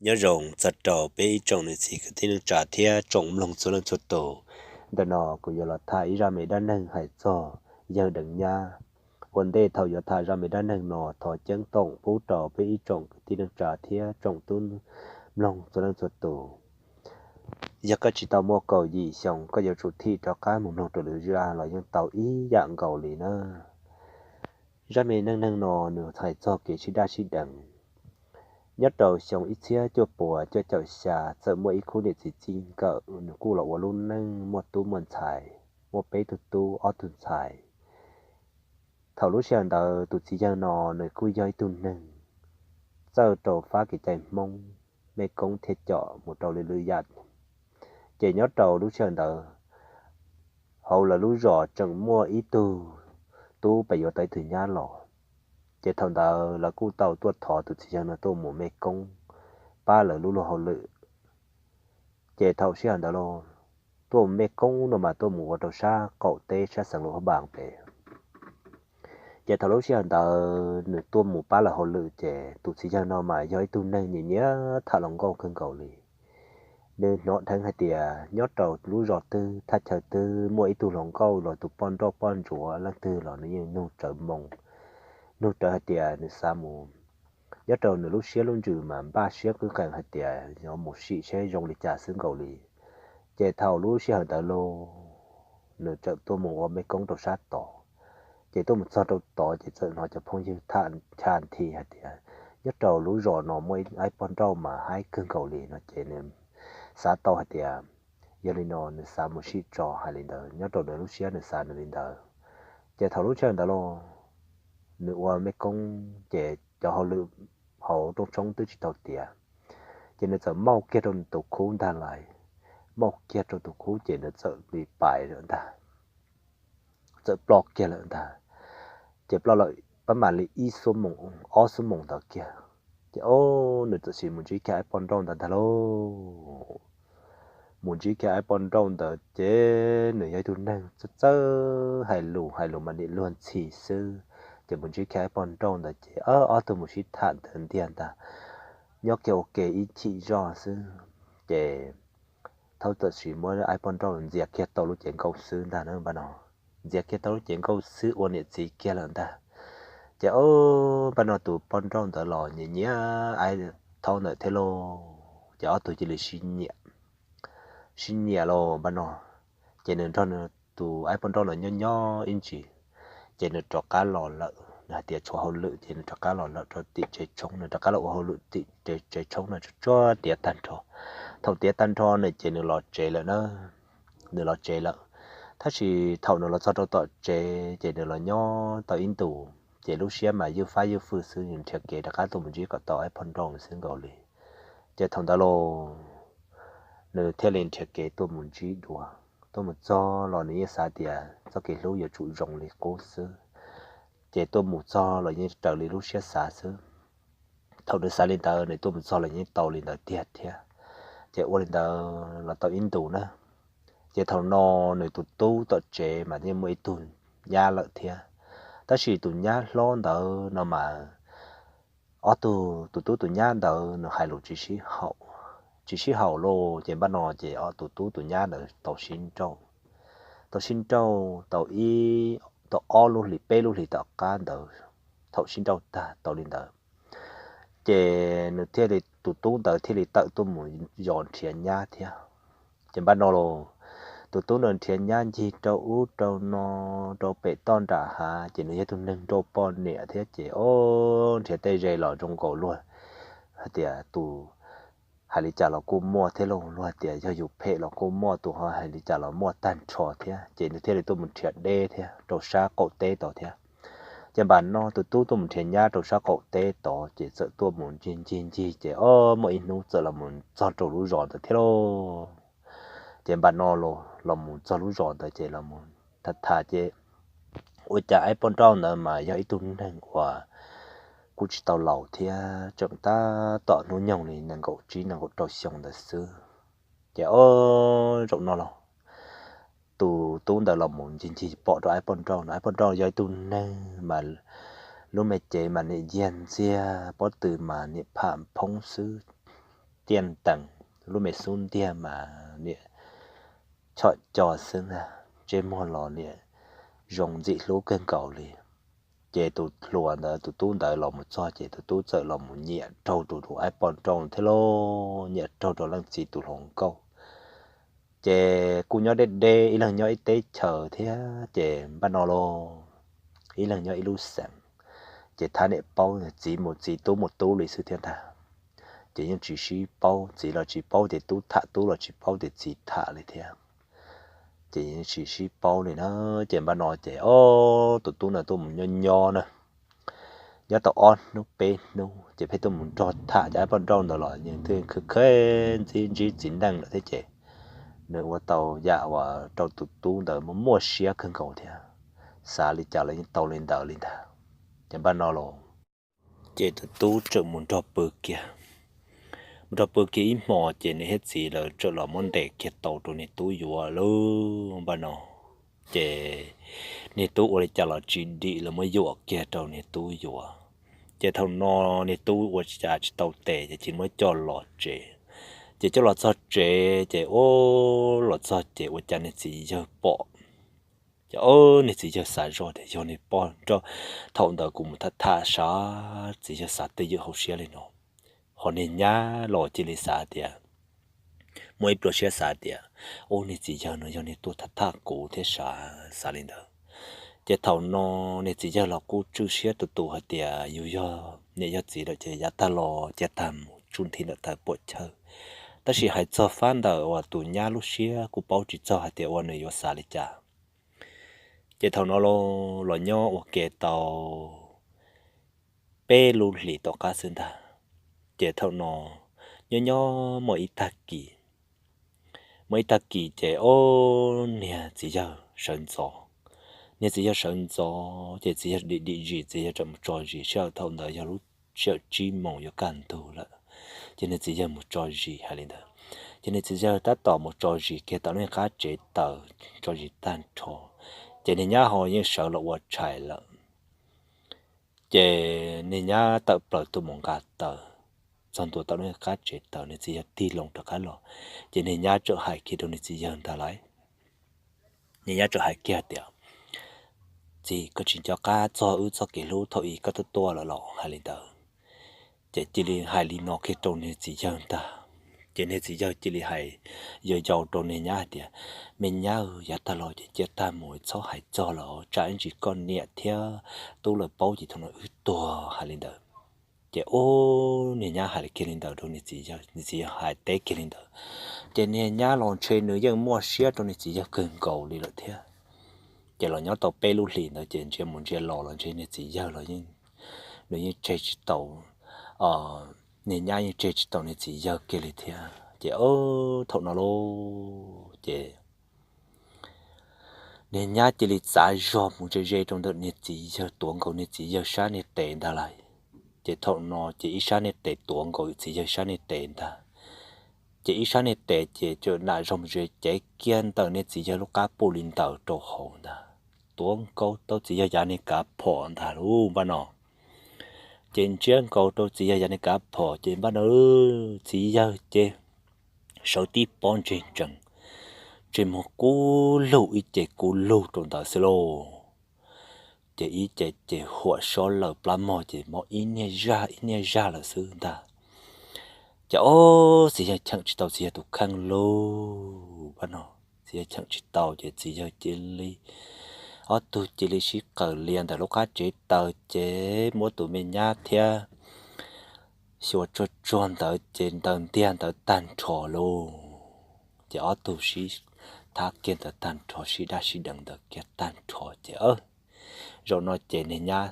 Nyob zoo txog rau peb ib tsoom niam txiv kwv tij neej tsa thiab tsoom mloog txhua leej txhua tus. Ntawm no kuv yuav los tham ib zaj me dab neeg hais txog yawg deev nyab. Ua ntej thaum yuav tham zaj me dab neeg no, thov ceeb toom pub rau peb ib tsoom kwv tij neej tsa thiab tsoom tub mloog txhua leej txhua tus. Yog koj tsis tau muaj kaum yim xyoo, koj yuav tsum thim rov qab mus mloog rau lwm zaj los yeej tau ib yam nkaus li na. Zaj me neej neeg no nws hais txog kev sib daj sib deev. Nyob rau xyoo ib txhiab cuaj puas cuaj caum xya, txawm muaj ib khub niam txiv txij nkawm, nws kuj los ua lub neej muaj tub muaj ntxhais, muaj peb tug tub ob tug ntxhais. Thaum lub sij hawm ntawd tus txiv yawg no nws kuj yog ib tug neeg txawj rau fab kev cai Hmoob, mej koob thiab com mus rau lwm lwm yam. Ces nyob rau lub sij hawm ntawd, hauv lawv lub zos tseem muaj ib tug tub pem yuav tau ib tug nyab los. Ces thaum ntawd lawv kuj tau tuaj thov tus txiv yawg no tuaj mus mej koob pab lawv lub luag hauj lwm. Ces thaum sij hawm ntawd los tuaj mus mej koob no mas tuaj mus ua rau sab qaum teb sab xeev Luam Phab Npas pem. Ces thaum lub sij hawm ntawd nws tuaj mus pab lawv hauj lwm, ces tus txiv yawg no mas yog ib tug neeg nyiam nyiam tham hluas nkauj kawg nkaus li. Nws hnov dheev hais tias nyob rau lub zos twg thaj chaw twg muaj ib tug hluas nkauj los tus poj nrauj poj ntsuam leej twg los nws yeej nug rawv moo, nug rawv hais tias nws xav mus. Nyob rau nws lub siab lub ntsws mas npaj siab qwb qees hais tias yuav mus sim seb zoo li cas xwb nkaus li. Ces thaum lub sij hawm ntawd los nws txawm tuaj mus ua mej koob rau sab tod. Ces tuaj mus txog rau tod ces txawm hnov cov phooj ywg tham ncha nthi hais tias nyob rau lub zos no muaj ib poj nrauj mas haib kawg nkaus li no ces nws xav tau hais tias yog li no nws xav mus sim tso hais li ntawd, nyob rau nws lub siab nws xav nws li ntawd. Ces thaum lub sij hawm ntawd los nws ua mej koob ces cov hauj lwm hauv rooj tshoob twb tsis tau tiav. Ces nws txawm maub kiag rau nws tus khub ntag lais, maub kiag rau tus khub ces nws txawm li pais lawm ntag, txawm ploj kiag lawm ntag. Ces ploj lawm pab mam li ib xuab moos ob xuab moos ntawd kiag, ces o, nws txawm sim mus ntsib kiag ib poj nrauj ntawd ntag lauj. Mus ntsib kiag ib poj nrauj ntawd ces nws yog ib tug neeg txawj txawj hais lus, hais lus mas nim luag ntxhi xwb. Ces mus ntsib kiag ib poj nrauj ntawd ces ob tug mus sib tham ntawd ntiag ntag, nyob kiag ua ke ib chim zoj xwb. Ces thaum txawm sim muab ib poj nrauj ntxias kiag tau lub cev nkauj xwb ntag na npaj no, ntxias kiag tau lub cev nkauj xwb ua niam txiv kiag lawm ntag. Ces o, npaj no tus poj nrauj ntawd los nyiam nyiam ib thaub ntawd thiab lauj, ces ob tug cia li sib nyiam, sib nyiam lauj npaj no. Ces nws nrog nws tus ib poj nrauj no nyob nyob ib ntsis, ces nws rov qab los lawm, nws hais tias tshuav hauj lwm ces nws rov qab los lawm rau tim tsev tshoob, nws rov qab los ua hauj lwm tim tsev tshoob no tsuag tsuag tiav tag nrho. Thaum tiav tag nrho no ces nws los tsev lawm na, nws los tsev lawm. Tab sis thaum nws los txog rau tom tsev ces nws los nyob tau ib ntus ces lub siab mas ywj fab ywj fwj xwb, nws nrhiav kev rov qab tuaj mus ntsib kom tau ib poj nrauj xwb nkaus li. Ces thaum ntawd los nws thiaj li nrhiav kev tuaj mus ntsib dua. Tuaj mus txog los nws yeej xav tias txoj kev hlub yuav tsum zoo li qub xwb, ces tuaj mus txog los yeej raws li lub siab xav xwb. Thaum nws xav li ntawd nws tuaj mus txog los yeej tau li ntawd tiag thiab. Ces ua li ntawd los tau ib ntus na, ces thaum no nws tus tub tom tsev mas yeej muaj ib tug nyab lawm thiab. Tab sis tus nyab hlob ntawd no mas ob tug, tus tub tus nyab ntawd nws hais lus tsis sib haum, tsis sib haum los ces npaj no ces tus tub tus nyab ntawd tau sib nrauj, tau sib nrauj tau ib, tau ob lub hlis peb lub hlis tom qab ntawd, thaum sib nrauj tag tau li ntawd ces nws thiaj li, tus tub ntawd thiaj li tawm tuaj mus yos nrhiav nyab thiab. Ces npaj no los tus tub ntawd nrhiav nyab ncig rau ub rau no, rau pem toj nram hav, ces nws yog tus neeg nrauj poj niam thiab ces o, nrhiav tej ze los zoo nkaus luag hais tias tus hais li cas los kuj muaj thiab lauj, luag hais tias yog yus phem los kuj muaj, tus ho hais li cas los muaj tag nrho thiab. Ces nws thiaj li tuaj mus nrhiav deb thiab rau sab qaum teb tod thiab. Ces npaj no tus tub tuaj mus nrhiav nyab rau sab qaum teb tod ces txawm tuaj mus ncig ncig ncig ces o, muaj ib hnub txawm los mus txog rau lub zos ntawd thiab lauj. Ces npaj no los mus txog lub zos ntawd ces los mus tham tham ces ua cas ib poj nrauj ntawd mas yog ib tug neeg uas kuj tsis tau laus thiab, tseem tab tom hnub nyoog li nees nkaum tsib nees nkaum rau xyoo ntawd xwb. Ces o, zaum no los tus tub ntawd los mus ncig ncig pom rau ib poj nrauj no, ib poj nrauj yog ib tug neeg mas lub me cev mas nim yiag ntxiag, pob tw mas nim pham phoob xwb, tiaj ntees, lub me xub ntiag mas niam chom co xwb ntag, ntsej muag los niam zoo ntxim hlub kawg nkaus li. Ces tus hluas ntawd, tus tub ntawd los mus txog ces tus tub txawm los mus nyiam raug tus tus aib poj nrauj thiab lauj, nyiam raug rau leej txiv tus hluas nkauj. Ces kuj nyob deb deb, ib leeg nyob ib teb chaws thiab ces npaj no lauj, ib leeg nyob ib lub xeev. Ces thab niam paub txiv mus txiv, tub mus tub li xwb thiab ntag. Ces yeej tsis sib paub, txiv los tsis paub tias tub tham, tub los tsis paub tias txiv tham li thiab. Ces yeej tsis sib paub li na. Ces npaj no ces ob tus tub ntawd tuaj mus nyob nyob na, nyob tau ob hnub peb hnub ces pheej tuaj mus nrog tham cov aib poj nrauj ntawd los nws twb kheev kheev ntsib txiv neej lawm thiab ces nws ua tau yam uas rau tus tub ntawd muaj muaj siab kawg nkaus thiab, xav li cas los yeej tau li ntawd li ntag. Ces npaj no los ces tus tub txawm mus nrog pw kiag. Mus nrog pw kiag ib hmos ces niam thiab txiv lawv txawm los muab ntes kiag tau rau niag tub yuav lub npaj no. Ces niag tub ua li cas los tsis dim los muab yuam kiag rau niag tub yuav. Ces thaum no niag tub ua cas tsis tau tes ces cia muab coj los tsev. Ces coj los txog tsev ces ua los txog ces ua cas niag txiv yawg pom. Ces niag txiv yawg xav zoj tias yog niag poj nrauj thaum ntawd kuv mus tham tham sav, txiv yawg xav twj ywm hauv siab li no. Ho niag nyab los cia li xav tias, muaj ib pluas siab xav tias, ub, niag txiv yawg no yog niag tuaj tham tham kuv thiab sav, xav li ntawd. Ces thaum no niag txiv yawg los kuj tswj siab tus tus hais tias yus yog niam yog txiv lawm ces yav tag los cia tag mus tsuj nthi ntawm tawv puam chawj. Tab sis hais txog fab ntawm uas tus nyab lub siab kuj paub tsis txog hais tias ua nws yuav xav li cas. Ces thaum no los nyob ua ke tau peb lub hlis tom qab xwb ntag. Ces thaum no nyob nyob muaj ib tag kis, muaj ib tag kis ces ob niag txiv yawg sawv ntxov. Niag txiv yawg sawv ntxov ces txiv yawg dim dim zis, txiv yawg txawm mus tso zis, sij hawm thaum ntawd yog lub sij hawm tsib moos yuav kaj ntug lawm. Ces niag txiv yawg mus tso zis hais li ntawd. Ces niag txiv yawg tab tom mus tso zis kiag tom lub qab tsev taws, tso zis tag nrho, ces niag nyab ho yeej sawv los ua tshais lawm. Ces niag nyab tawm plaws tuaj mus nqa taws, txog ntua tom lub qab tsev taws, niag txiv yawg tig loo rov qab los. Ces niag nyab txawm hais kiag rau niag txiv yawg ntag lauj. Niag nyab txawm hais kiag tias, txiv, koj tsis nco qab txog wb txoj kev hlub thaum ub koj tuaj tuaj lawm los? Hais li ntawd. Ces cia li hais li no kiag rau niag txiv yawg ntag. Ces niag txiv yawg cia li hais yau yau rau niag nyab hais tias, me nyab, yav tag los ces cia tag mus txhob hais txog lawm, tsam ib ntsis koj niam thiab tub lawv paub ces thaum no wb tuag. Hais li ntawd. Ces ub, niag nyab hais kiag li ntawd rau niag txiv yawg, niag txiv yawg hais teb kiag li ntawd. Ces niag nyab los ntshe nws yeej muaj siab rau niag txiv yawg kawg nkaus li lawm thiab. Ces los nyob tau peb lub hlis ntawd ces ntsia mus ntsia los los ntshe niag txiv yawg los yeej, nws yeej tseg tsis tau, niag nyab yeej tseg tsis tau niag txiv yawg kiag li thiab. Ces thaum no lauj ces niag nyab cia li txav zog mus ze ze rau ntawm niag txiv yawg, tuav nkaus niag txiv yawg sab niag tes ntag lauj. Ces thaum no ces ib sab niag tes tuav nkaus txiv yawg sab niag tes ntag. Ces ib sab niag tes ces txawm nam zog mus ze cev kiag ntawm niag txiv yawg lub qab puj li ntawd rau hauv ntag. Tuav nkaus tau txiv yawg yav niag kav phom ntag lauj npaj no. Ces ntsiab nkaus rau txiv yawg yav niag kav phom ces npaj no txiv yawg ces sawv tib pob ntseg ntsees, ntsej muag kub lug ib ce kub lug rau ntawd xwb lauj. Ces ib ce ces huam sab lawm plab mog ces mob ib niag zaj ib niag zaj lawm xwb ntag. Ces ob txiv yawg cheem tsis tau txiv yawg tus kheej lauj npaj no. Txiv yawg cheem tsis tau ces txiv yawg cia li, ob tug cia li sib qawm lias ntawm lub qab tsev taws ces muab tus me nyab thiab xyuas tsuag tsuag ntawd ces ntaws ntiag ntawd tag nrho lauj. Ces ob tug sib thab kiag ntawd tag nrho, sib daj sib deev ntawd kiag tag nrho ces zaum no ces niag nyab,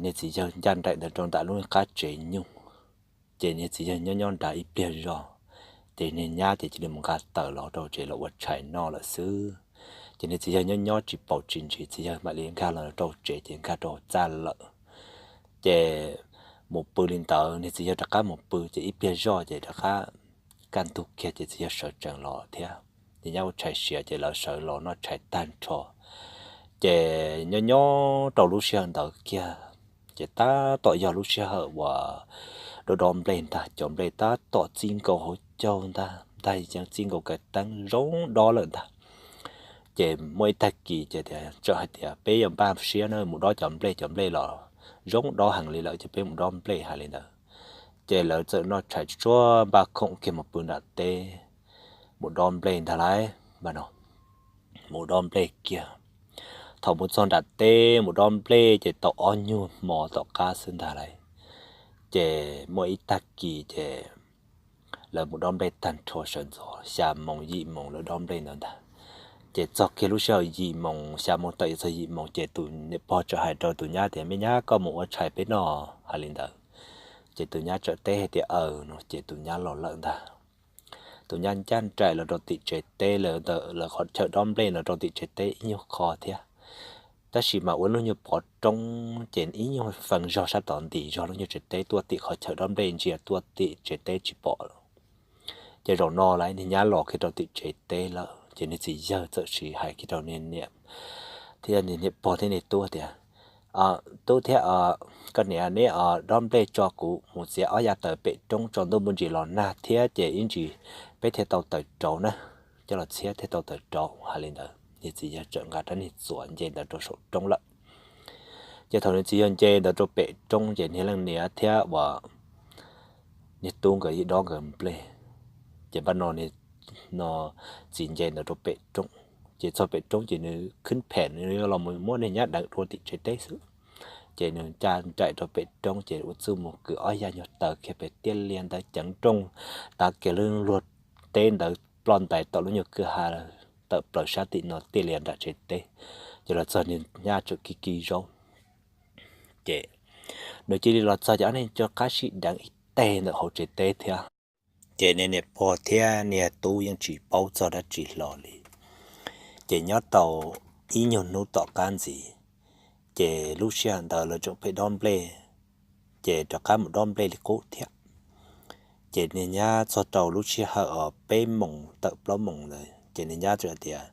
niag txiv yawg ncaj nraim ntawd rau ntawm lub qab tsev nyuj. Ces niag txiv yawg nyob nyob nrad ib pliag zog, ces niag nyab ces cia li mus nqa taws los rau tsev los ua tshais noj lawm xwb. Ces niag txiv yawg nyob nyob tsis paub tsis ntsis, txiv yawg mam li nkag los rau tsev ces nkag rau txaj lawm. Ces mus pw li ntawd, niag txiv yawg rov qab mus pw ces ib pliag zoj ces rov qab kaj ntug kiag ces txiv yawg sawv tsees los thiab. Ces nyab ua tshais siav ces lawv sawv los noj tshais tag nrho. Ces nyob nyob rau lub sij hawm ntawd kiag, ces tab tom yog lub sij hawm uas dob dob nplej ntag, cov nplej tab tom txij nkaus hauv caug ntag, ntag yeej txij nkaus kav teeb zoo dob lawm ntag. Ces muaj ib tag kis ces tias, txawm hais tias peb yuav npaj siab na mus dob cov nplej, cov nplej los zoo dob heev li lawm ces peb mus dob nplej hais li ntawd. Ces lawv txawm noj tshais tsuag npaj khoom kiag mus pw nram teb, mus dob nplej ntag lauj. Mus dob nplej kiag, thaum mus txog nram teb mus dob nplej ces tau ob nyuag hmo tom qab xwb ntag lauj. Ces muaj ib tag kis ces lawv mus dob nplej tag nrho sawv ntxov xya moos yim moos lawv dob nplej ntawd ntag. Ces txog kiag lub sij hawm yim moos, xya moos tawm yuav txog yim moos ces tus niam pog txawm hais rau tus nyab tias, me nyab, koj mus ua tshais peb noj, hais li ntawd. Ces tus nyab txawm teb hais tias, aws no ces tus nyab los lawm ntag. Tus nyab ncaj nraim los rau tim tsev teb, lawv ntawm lawv qhov chaw dob nplej no rau tim tsev teb ib nyuag qho thiab. Tab sis mas ua lub nyuag pov roob ces ib nyuag feej zog sab tod ntim zog lub nyuag tsev teb tuaj tim qhov chaw dob nplej ntsia tuaj tim tsev teb tsis pom. Ces zaum no lawv niag nyab los kiag rau tim tsev teb lawm ces niag txiv yawg txawm sim hais kiag rau niag niam thiab niag niam pog thiab niag tub tias, tub thiab koj niam, neb dob nplej tso, kuv mus txiav ob yav taws pem roob tso, ntuj muaj ntsis los nag thiab ces ib ntsis peb thiaj tau taws rauv na, coj los txhiab thiaj tau taws rauv, hais li ntawd. Niag txiv yawg txawm nqa rab niag txuas nce ntawd rau saum roob lawm. Ces thaum niag txiv yawg nce ntawd rau pem roob ces niag leej niam thiab uas niag tub nkawd yeej dob nkawd nplej. Ces npaj no, no txiv nce ntawd rau pem roob, ces txog pem roob ces nws khwb phem, nws los mus muab niag nyab deev dua tim tsev teb xwb. Ces nws ncaj nraim rau pem roob ces ua txuj mus kwv ob yaj nyuag taws kiag pem tiaj liaj ntawd ceev nrooj, tav kiag lub luag teb ntawd ploj ntais tom lub nyuag kwj ha tawm plaws sab tim no tiaj liaj nram tsev teb. Ces los txog niag nyab tseem kis kis zaub. Ces nws cia li los txog ces ob neeg rov qab sib deev ib teg ntawm hauv tsev teb thiab. Ces niag niam pog thiab niag tub yeej tsis paub txog dab tsi hlo li. Ces nyob tau ib nyuag hnub tom qab ntxiv, ces lub sij hawm ntawd lawv tseem pheej dob nplej, ces rov qab mus dob nplej li qub thiab. Ces niag nyab txog rau lub sij hawm peb moos tawm plaub moos ntawd ces niag nyab txawm hais tias,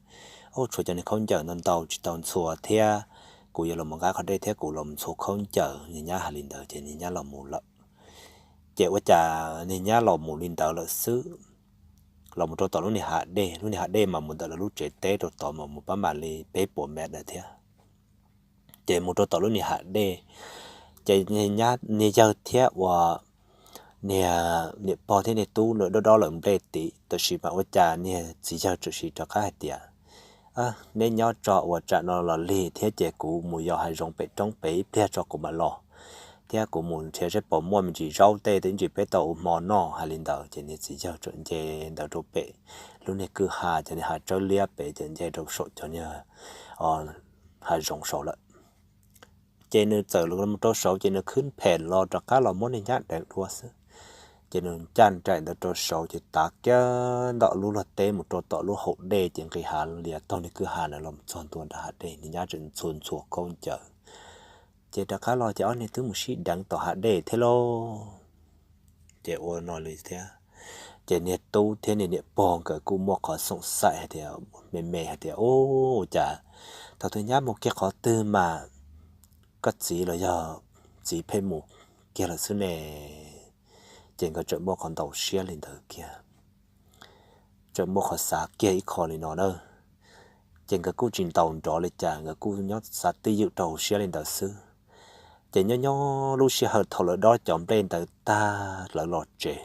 ub, tshuav cov niag khaub ncaws ntau ntau tsis tau ntxhua thiab, kuv yuav los mus nqa qhov dej thiab kuv los mus ntxhua khaub ncaws. Niag nyab hais li ntawd ces niag nyab los mus lawm. Ces ua cas niag nyab los mus li ntawd lawm xwb, los mus rau tom lub niag hav dej, lub niag hav dej mas mus ntawm lawv lub tsev teb rau tod mas mus pab mam li peb puas mev ntawd thiab. Ces mus rau tom lub niag hav dej, ces niag yawg thiab uas niag niam pog thiab niag tub dob dob lawv nplej tid, tab sis mas ua cas niag txiv yawg txawm sim rov qab hais tias, neb nyob tso, ua tsam no los lig thiab ces kuv mus yos hav zoov pem roob pem ib pliag tso kuv mam los, thiab kuv mus nrhiav seb puas muaj me ntsis zaub tej twb ntsis peb tau ua hmo noj. Hais li ntawd ces niag txiv yawg txawm nce ntawd rau pem lub niag kwj ha, cov niag hav tsawb liab pem ces nce rau saum cov niag hav zoov saud lawm. Ces nws txawm los rau saud ces nws khwb phem los rov qab los muab niag nyab deev dua xwb. Ces nws ncaj nraim ntawd rau saud ces tav kiag ntawm lub luag teb mus rau tom lub hauv dej ces nqis hav lias taug niag kwj ha na los txog ntua nram hav dej, niag nyab tseem ntxhua ntxhua khaub ncaws. Ces rov qab los ces ob niag twb mus sib deev tom hav dej thiab lauj. Ces ua no li thiab, ces niag tub thiab niag niam pog nkawd kuj muaj qhov xoom xaim hais tias, me me hais tias, ub, ua cas thaum twg nyab mus kiag qhov twg mas koj txiv los yog txiv pheej mus kiag lawm xwb ne. Ces nkawd tseem muaj qhov ntau siab li ntawd kiag, tseem muaj qhov xav kiag ib qho li no na. Ces nkawd kuj tsis ntaus nrov li cas, nkawd kuj nyob xav twj ywm rau hauv siab li ntawd xwb. Ces nyob nyob lub sij hawm thaum lawv dob cov nplej ntawd tag lawv los tsev,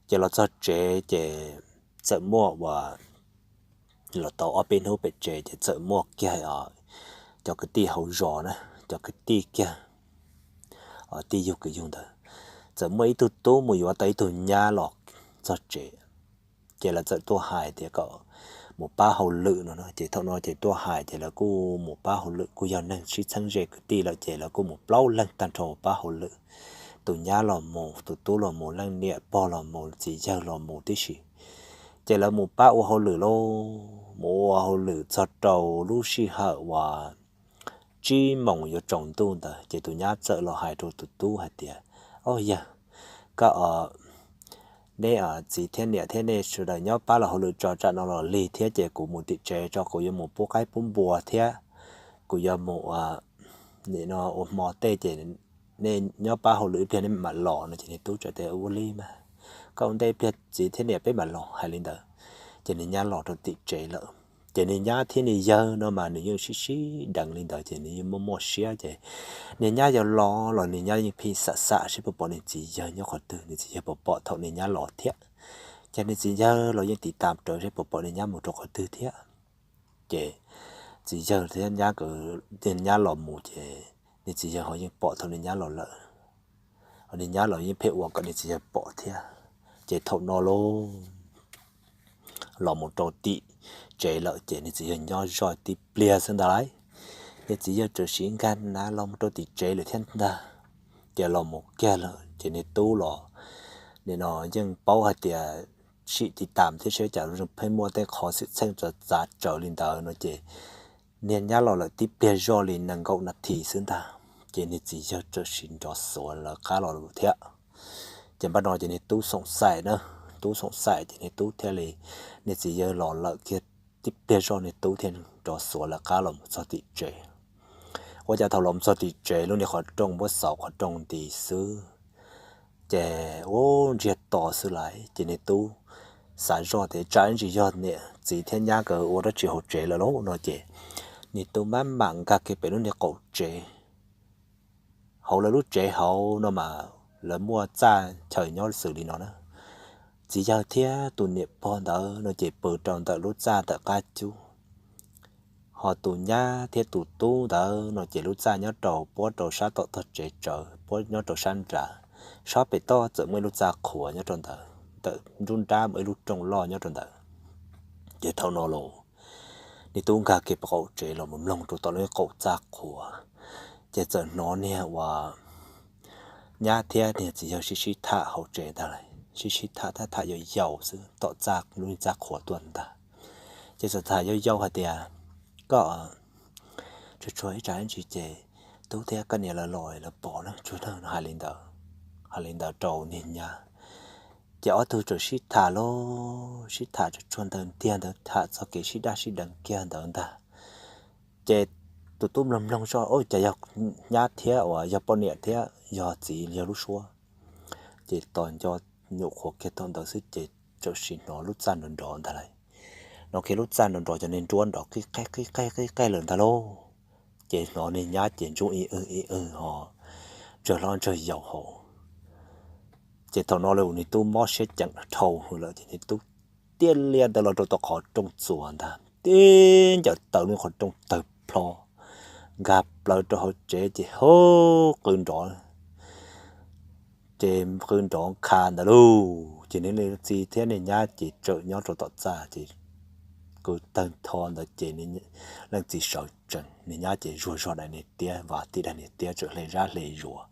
ces los txog tsev ces txawm muaj uas los tau ob peb hnub pem tsev ces txawm muaj kiag cov kwv tij hauv zos na, cov kwv tij kiag, tij yug kwv yug ntawd, txawm muaj ib tug tub mus yuav tau ib tug nyab los txog tsev. Ces lawv txawm tuaj hais tias kom mus pab hauj lwm no no, ces thaum no ces tuaj hais ces lawv kuj mus pab hauj lwm, kuj yog neeg sib txheeb ze kwv tij lawm ces lawv kuj mus plaub leeg tag nrho mus pab hauj lwm. Tus nyab los mus, tus tub los mus, leej niam pog los mus, txiv yawg los mus tib si. Ces lawv mus pab ua hauj lwm lauj, mus ua hauj lwm txog rau lub sij hawm uas tsib moos yuav tsaus ntuj ntawd ces tus nyab txawm los hais rau tus tub hais tias, o yawg, koj, neb txiv thiab niam thiab nej sawv daws nyob pab los hauj lwm tso, tsam no los lig thiab ces kuv mus tim tsev tso, kuv yuav mus pub qaib pub npua thiab kuv yuav mus ua hmo tej ces nej nyob pab hauj lwm ib pliag nej mam los no. Ces niag tub txawm tias, Ua li mas, koj ua ntej ib pliag txiv thiab niam peb mam los, hais li ntawd. Ces niag nyab los rau tim tsev lawm. Ces niag nyab thiab niag yawg no mas nws yeej sib sib deev li ntawd ces nws yeej muaj muaj siab. Ces niag nyab yuav los los niag nyab yeej pheej xam xam seb puas pom niag txiv yawg nyob qhov twg, niag txiv yawg puas pom thaum niag nyab los thiab. Ces niag txiv yawg los yeej tiv tam rawv seb puas pom niag nyab mus rau qhov twg thiab. Ces txiv yawg thiab nyab, nyab los mus ces niag txiv yawg ho yeej pom thaum niag nyab los lawm. Niag nyab los yeej pheej ua kom niag txiv yawg pom thiab. Ces thaum no los los mus rau tim tsev lawm ces niag txiv yawg nyob zoj tib pliag xwb ntag lauj. Niag txiv yawg txawm sim nkag nav los mus rau tim tsev lawm thiab ntag. Ces los mus kiag lawm ces niag tub los, nim no yeej paub hais tias sim tiv tam thiab seb cas pheej muaj tej qhov xwm txheej txav txav tsawv li ntawd no ces niag nyab los lawm tib pliag zoj li nees nkaum nas this xwb ntag. Ces niag txiv yawg txawm sim nrov xuav lawv qab los thiab. Ces npaj no ces niag tub xoom xaim na, tub xoom xaim ces niag tub thiaj li, niag txiv yawg los lawm kiag tib pliag zoj niag tub thiaj nrov xuav lawv qab los mus txog tim tsev. Ua cas thaum los mus txog tim tsev lub niag qhov rooj muab xauv qhov rooj nti xwb ces ua ntsiag to xwb lawm ces niag tub xav zoj tias tsam ib ntsis yog niam txiv thiab nyab nkawd ua dab tsi hauv tsev lawm lauj no ces niag tub maj mam nkag kiag pem lub niag qaum tsev. Hauv lawv lub tsev hauv no mas lawv muaj txaj chaw nyob xws li no na. Txiv yawg thiab tus niam pog ntawd no ces pw rau ntawm lub txaj ntawm qab cub, ho tus nyab thiab tus tub ntawd no ces lub txaj nyob rau puab rau sab tom tog tsev tsawv, puab nyob rau sab nrad. Sab pem toj txawm muaj ib lub txaj qhuav nyob rau ntawd, ntawm nruab nrab muaj ib lub rooj loj nyob rau ntawd. Ces thaum no los niag tub nkag kiag pem qaum tsev los mus mloog rau tom lub qaum txaj qhuav, ces txawm hnov niag ua nyab thiab niag txiv yawg sib sib tham hauv tsev ntag lauj, sib sib tham tham tham yau yau xwb tom txaj lub txaj qhuav tuaj ntag. Ces txawm tham yau yau hais tias, Koj tsuag tsuag ib tsam ib ntsis ces tub thiab koj niam lawv los lawv pom na, tsuag tsuag no, hais li ntawd, hais li ntawd rau niag nyab. Ces ob tug txawm sib tham los sib tham tsuag tsuag ntawd tiag ntawd, tham txog kev sib daj sib deev kiag ntawd ntag. Ces tus tub mloog mloog zoj, Ua cas yog nyab thiab uas yog poj niam thiab yog txiv yog lub suab. Ces tos nco nyuam qhuav kiag thaum ntawd xwb ces txawm sim hnov lub txaj nrov nrov ntag lauj. Hnov kiag lub txaj nrov nrov, cov niag nruab nrov qib qeb qib qeb qib qeb lawm ntag lauj. Ces hnov niag nyab ces ntsuj ib wg ib wg ho ntsawg hlob ntsawg yau hauv. Ces thaum no los niag tub mob siab ceev dhau hwv lawm ces niag tub tiaj liaj ntawd los rau tom qhov rooj txuas ntag, tib ncaws taws lub qhov rooj tawg plho, nkag plaws rau hauv tsev ces hu qw nrov, ces qw nrov kha ntawd lauj. Ces niag leej txiv thiab niag nyab ces tseem nyob rau tom txaj ces kwv tawg tho ntawd ces leej txiv sawv tsees, niag nyab ces zuag zog daim niag tiab, vas tib daim niag tiab tseem hle zab hle zuav.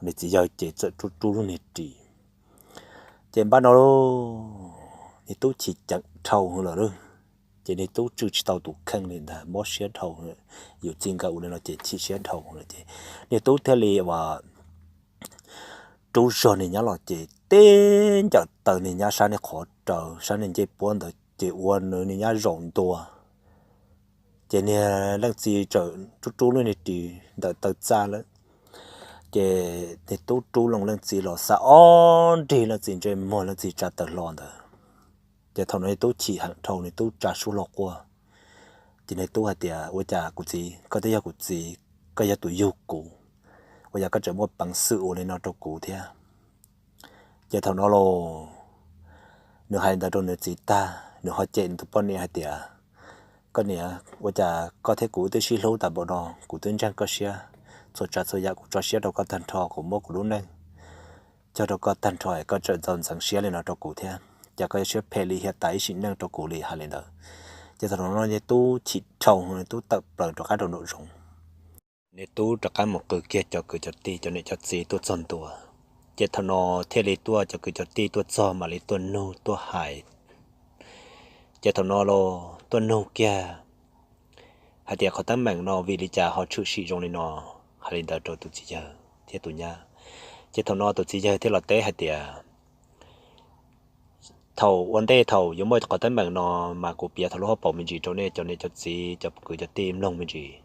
Niag txiv yawg ces txawm rub rub lub niag ris. Ces npaj no niag tub chim ceev dhau hwv lawm lauj. Ces niag tub tswj tsis tau tus kheej li ntag, mob siab dhau, yus txij nkawm ua li no ces chim siab dhau lawm ces niag tub thiaj li ua rub zog niag nyab los ces tib ncaws taws niag nyab sab niag qhov raws sab niag ncej puab ntawd ces ua nws niag nyab zaum ntua. Ces niag leej txiv tseem rub rub lub niag ris ntawm taw txaj lawm. Ces niag tub rub loo leej txiv los xa ob nrig leej txiv ntsej muag, leej txiv tsa taws hlo ntawd. Ces thaum no niag tub chim heev dhau, niag tub tsa suab hlo quaj. Ces niag tub hais tias, Ua cas kuv txiv, koj twb yog kuv txiv, koj yog tus yug kuv, ua cas koj tseem muaj peev xwm ua li no rau kuv thiab? Ces thaum no los nws hais ntawd rau nws txiv tag, nws ho cem nws tus poj niam hais tias, Koj niam, ua cas koj thiab kuv twb sib hlub tas npaum no, kuv twb ntseeg koj siab, txhua tsav txhua yam kuv tso siab rau koj tag nrho, kuv muab kuv lub neej cog rau koj tag nrho es koj tseem txaus ntxeev siab li no rau kuv thiab? Cas koj yuav siab phem li hiam tas ib sim neej rau kuv li? Hais li ntawd. Ces thaum no niag tub chim dhau, niag tub tawm plaws rov qab rau nraum zoov. Niag tub rov qab mus qw kiag cov kwv cov tij cov niam cov txiv tuaj txog ntua. Ces thaum no thiaj li tuaj cov kwv cov tij tuaj txog mam li tuaj nug tuaj hais. Ces thaum no los tuaj nug kiag hais tias, Qhov teeb meem no vim li cas ho tshwm sim zoo li no? Hais li ntawd rau tus txiv yawg thiab tus nyab. Ces thaum no tus txiv yawg thiaj los teb hais tias, Thaum ua ntej thaum yuav muaj qhov teeb meem no mas kuv piav tau lub hauv paus me ntsis rau nej cov niam cov txiv cov kwv cov tij mloog me ntsis.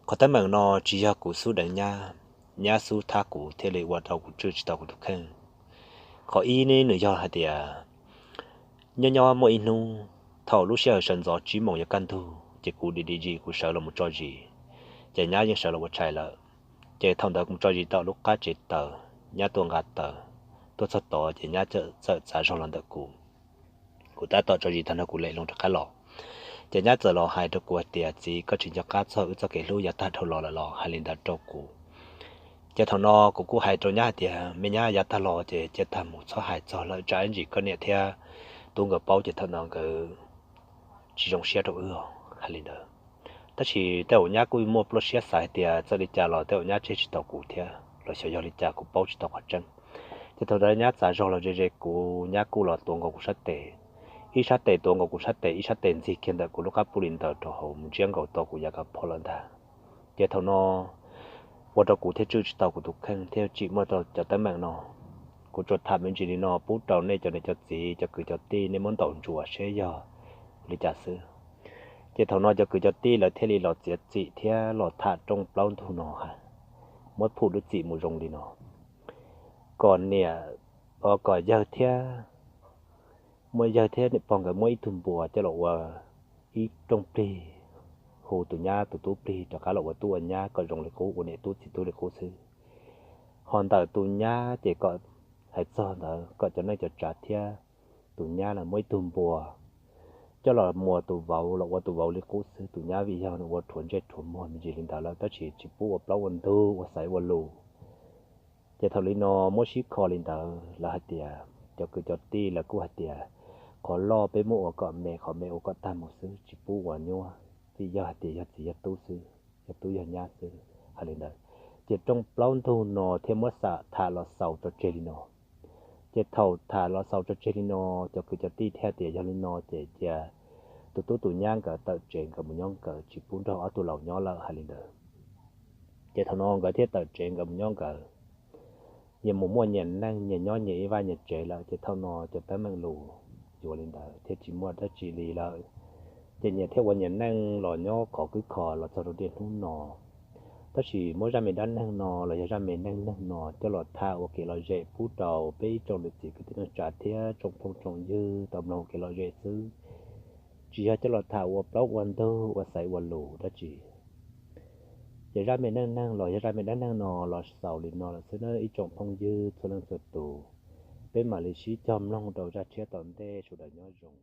Qhov teeb meem no tsis yog kuv xub deev nyab, nyab xub thab kuv thiaj li ua rau kuv tswj tsis tau kuv tus kheej. Qhov ib ne nws yog hais tias nyob nyob muaj ib hnub thaum lub sij hawm sawv ntxov tsib moos yuav kaj ntug ces kuv dim dim zis kuv sawv los mus tso zis, ces nyab yeej sawv los ua tshais lawm. Ces thaum ntawd kuv mus tso zis tau lub qab tsev taws, nyab tuaj nqa taws, tuaj txog tod ces nyab txawm txav zog los ntawm kuv. Kuv tab tom tso zis tag nrho kuv lem loo rov qab los, ces nyab txawm los hais rau kuv hais tias, txiv, koj tsis nco qab txog wb txoj kev hlub yav tag dhau los lawm los? Hais li ntawd rau kuv. Ces thaum no kuv kuj hais rau nyab hais tias, me nyab, yav tag los ces cia tag mus txhob hais txog lawm, tsam ib ntsis koj niam thiab tub nkawd paub ces thaum no nkawd tsis zoo siab rau wb os. Hais li ntawd, tab sis tej zaum nyab kuj muaj plab siab xav hais tias txawm li cas los tej zaum nyab tseg tsis tau kuv thiab los xyov yog li cas kuv paub tsis tau qhov tseeb. Ces thaum ntawd nyab txav zog los ze ze kuv, nyab kuj los tuav nkaus kuv sab tes, ib sab tes tuav nkaus kuv sab tes, ib sab tes ntxig kiag ntawm kuv lub qab puj li ntawd rau hauv mus ntsiab nkaus tau kuv yav kav pho lawm ntag. Ces thaum no ua rau kuv thiaj tswj tsis tau kuv tus kheej thiab tsim muaj rau cov teeb meem no. Kuv tsuas tham me ntsis li no pub rau nej cov niam cov txiv cov kwv cov tij nej muab ntaus ntsuas seb yog li cas xwb. Ces thaum no cov kwv cov tij lawv thiaj li los txiav txim thiab los tham rooj plaub ntug no hais, muab phum lub txim mus zoo li no, kom niam, kom yawg thiab, muab yawg thiab niam pog nkawd muab ib tug npua coj los ua ib rooj plig, hu tus nyab tus tub plig rov qab los ua tub ua nyab kom zoo li qub, ua niam tub txiv tub li qub xwb. Ho ntawm tus nyab ces kom, hais txog ntawd kom cov neej cov tsav thiab tus nyab no muab ib tug npua coj los muas tus vauv los ua tus vauv li qub xwb. Tus nyab vim yog nws ua rhuav ntsej rhuav muag me ntsis li ntawd lawm tab sis tsis pub ua plaub ua ntug ua xaiv ua lus. Ces thaum li no muab sib kho li ntawd lawv hais tias cov kwv cov tij lawv kuj hais tias qhov loj peb muab ua kom me, qhov me ua kom tag mus xwb, tsis pub ua nyuaj, vim yog hais tias yog txiv yog tub xwb, yog tub yog nyab xwb, hais li ntawd. Ces rooj plaub ntug no thiaj muab xam tham los xaus tso tseg li no. Ces thaum tham los xaus tso tseg li no, cov kwv cov tij thiaj tias yog li no ces cia tus tub tus nyab nkawd tawm tsev nkawd mus nyob nkawd, tsis pub nrog ob tug laus nyob lawm, hais li ntawd. Ces thaum no nkawd thiaj tawm tsev nkawd mus nyob nkawd, nyias mus muaj nyias neej, nyias nyob nyias ib vaj nyias tsev lawm. Ces thaum no cov teeb meem lus yuav li ntawd thiaj tsis muaj dab tsi li lawm. Ces nyias thiaj ua nyias neej los nyob khov kwb kho los txog rau niaj hnub no. Tab sis muab zaj me dab neeg no los yog zaj me neej neeg no coj los tham ua kev lom zem pub rau peb ib tsoom niam txiv kwv tij neej tsa thiab tsoom phooj tsoom ywg tau mloog ua kev lom zem xwb, tsis yog coj los tham ua plaub ua ntug ua xaiv ua lus dab tsi. Ces zaj me neej neeg los yog zaj me dab neeg no los xaus li no lawm xwb nawb ib tsoom phooj ywg txhua leej txhua tus. Peb mam li sib cog mloog rau zaj tshiab tom ntej, sawv daws nyob zoo.